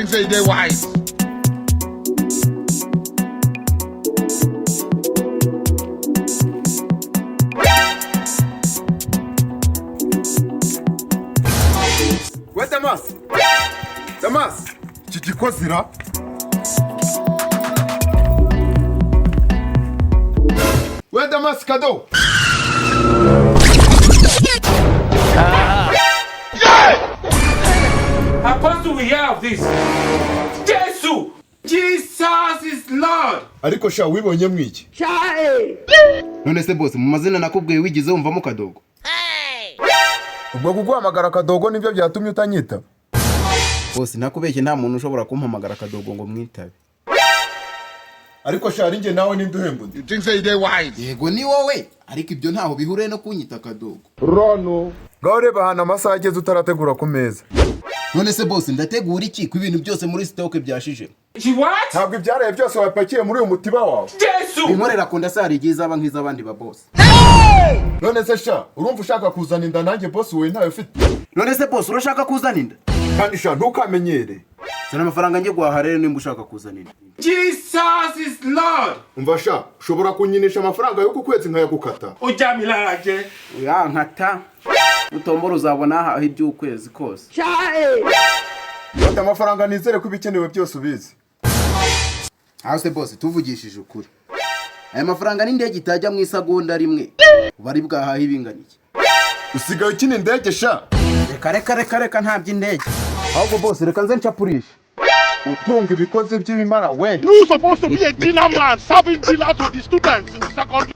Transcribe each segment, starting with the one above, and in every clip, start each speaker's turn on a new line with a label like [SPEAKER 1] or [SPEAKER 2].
[SPEAKER 1] Think say they wise.
[SPEAKER 2] We Damasi, Damasi, iki gikozira. We Damasi kado.
[SPEAKER 3] Apostle, we hear of this. Jesus! Jesus is Lord!
[SPEAKER 2] Ariko sha, wibonye mwiki?
[SPEAKER 4] None se bose, mu mazina nakubwiye wigeze wumvamo Kadogo?
[SPEAKER 2] Ubwo kuguhamagara Kadogo nibyo byatumye utanyita?
[SPEAKER 4] Bose, ntakubeshye, nta muntu ushobora kumpamagara Kadogo ngo mwitabe.
[SPEAKER 2] Ariko sha, ari njye nawe ninde uhemba undi?
[SPEAKER 1] You think say they wise.
[SPEAKER 4] Yego, ni wowe, ariko ibyo ntaho bihuriye no kunyita Kadogo.
[SPEAKER 2] Ngaho reba ahantu amasaha ageze utarategura ku meza.
[SPEAKER 4] None se bose, ndategura iki ko ibintu byose muri stock byashije?
[SPEAKER 3] She what?
[SPEAKER 2] Ntabwo ibyaraye byose wapakiye muri uyu mutiba wawe?
[SPEAKER 3] Jesus!
[SPEAKER 4] Inkorera kunda se hari igihe izaba nk'iz'abandi ba boss?
[SPEAKER 2] None se sha, urumva ushaka kuzana inda nanjye boss wowe ntayo ufite?
[SPEAKER 4] None se bose, urashaka kuzana inda?
[SPEAKER 2] Kandi sha, ntukamenyere.
[SPEAKER 4] Zana amafaranga njye guhaha rero nimba ushaka kuzana inda.
[SPEAKER 3] Jesus is Lord!
[SPEAKER 2] Umva sha, ushobora kunyinisha amafaranga y'uku kwezi nkayagukata.
[SPEAKER 3] Ujamilarage.
[SPEAKER 4] Ya nkata utombora, uzabona ahaha iby'ukwezi kose.
[SPEAKER 2] Fata amafaranga, nizere ko ibikenewe byose ubizi.
[SPEAKER 4] Aho se bose, tuvugishije ukuri, aya mafaranga n'indege itajya mu isagonda rimwe, uba ari bwahahe ibingana iki?
[SPEAKER 2] Usigaye ukina indege sha.
[SPEAKER 4] Reka reka reka reka, nta by'indege. Ahubwo bose, reka nze ncapurishe.
[SPEAKER 2] Utunga ibikozi by'ibimara we.
[SPEAKER 1] You supposed to be a dinner man serving dinner to the students in secondary.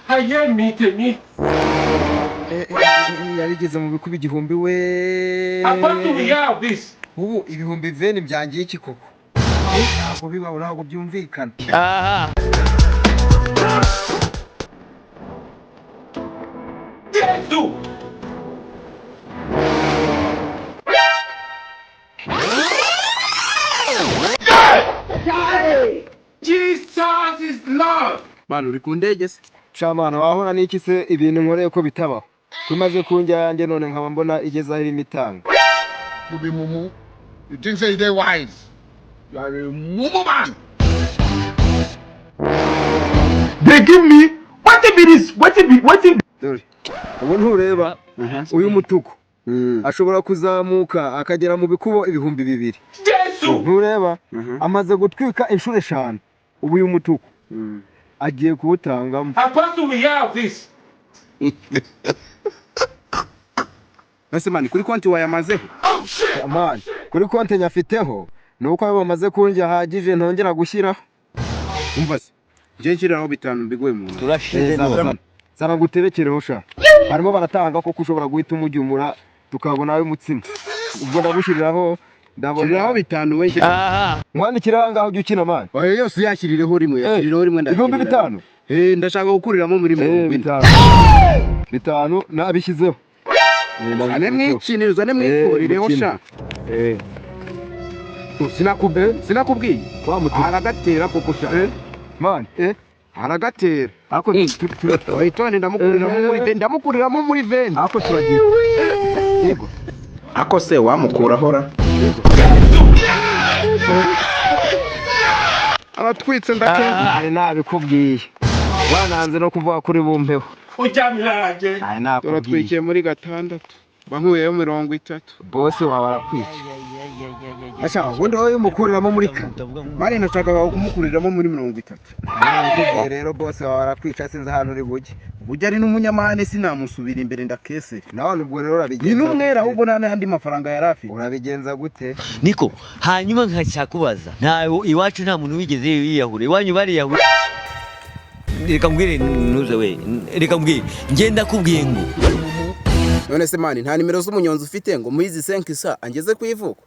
[SPEAKER 3] Ayé mi tèmi.
[SPEAKER 5] Yarigeze mu bikuba 1000 we.
[SPEAKER 3] Apostle, we hear of this.
[SPEAKER 5] Ubu 20,000 byangiye iki koko? Ntabwo bibaho, ntabwo byumvikana.
[SPEAKER 3] Jesus! Jesus is Lord!
[SPEAKER 4] Mwana, uri ku ndege se?
[SPEAKER 5] Shamana, wahora n'iki se? Ibintu nkoreye ko bitabaho, tumaze kunjya yanjye, none nkaba mbona igeze aho irimo itanga.
[SPEAKER 1] You be mumu. You think say they wise. You are a mumu man.
[SPEAKER 3] They give me what be this? What be what be?
[SPEAKER 5] Dore ubu, ntureba uyu mutuku ashobora kuzamuka akagera mu bikubo 2000?
[SPEAKER 3] Jesus!
[SPEAKER 5] Ntureba amaze gutwika inshuro eshanu? Ubu uyu mutuku agiye kuwutangamo.
[SPEAKER 3] Apostle, we hear of this.
[SPEAKER 4] Ese man, kuri konti wayamazeho?
[SPEAKER 5] Man, kuri konti nyafiteho, ni uko ayo bamaze kundya ahagije, ntongera gushyiraho.
[SPEAKER 4] Umva se, njye nshyiriraho bitanu mbiguhe mu ntoki.
[SPEAKER 5] Zana nguterekereho sha. Barimo baratanga koko, ushobora guhita umujyumura tukabona ay'umutsima. Ubwo ndagushyiriraho, ndabona.
[SPEAKER 4] Shyiriraho bitanu we.
[SPEAKER 5] Nkwandikira aha ngaho ujya ukina, man.
[SPEAKER 4] Oya, yose uyashyirireho rimwe, yashyirireho rimwe.
[SPEAKER 5] 5000?
[SPEAKER 4] Eh, ndashaka gukuriramo muri 40.
[SPEAKER 5] Bitanu, bitanu nabishyizeho.
[SPEAKER 4] Zane
[SPEAKER 5] Nabishyizeho.
[SPEAKER 4] mwikinire, uzane mwikurireho sha. Sinakubwiye?
[SPEAKER 5] Wa mutuku.
[SPEAKER 4] Aragatera koko sha.
[SPEAKER 5] Man.
[SPEAKER 4] Aragatera.
[SPEAKER 5] Ako
[SPEAKER 4] Wayitone, ndamukuriramo muri 20, ndamukuriramo muri 20.
[SPEAKER 5] Ako turagiye. Yego.
[SPEAKER 4] Ako se wamukuraho ra? Aratwitse ndakenda.
[SPEAKER 5] Ari nabikubwiye, wananze no kuvuga kuri bumpeho.
[SPEAKER 3] Ujamilarage.
[SPEAKER 5] Ari nakubwiye.
[SPEAKER 4] Turatwikiye muri gatandatu, bankuyeyo 30.
[SPEAKER 5] Boss wawe arakwica. Asha, ubundi wowe umukuriramo muri kane.
[SPEAKER 4] Mari nashakaga kumukuriramo muri 30.
[SPEAKER 5] Nakubwiye rero, boss wawe arakwica, sinzi ahantu uri bujye.
[SPEAKER 4] Burya ari n'umunyamahane, sinamusubira imbere, ndakese.
[SPEAKER 5] Nawe ubwo rero
[SPEAKER 4] Ni
[SPEAKER 5] urabigenza
[SPEAKER 4] n'umwera
[SPEAKER 5] gute?
[SPEAKER 4] ahubwo nta n'andi mafaranga yari afite.
[SPEAKER 5] Urabigenza gute?
[SPEAKER 6] Niko hanyuma nkacakubaza, nta iwacu nta muntu wigeze yiyahura, iwanyu bariyahura? Reka mbwire, ntuze we, reka mbwire, ngenda kubwiye ngo
[SPEAKER 4] None se man, nta nimero z'umunyonzi ufite ngo muhizi senkisa angeze ku ivuko?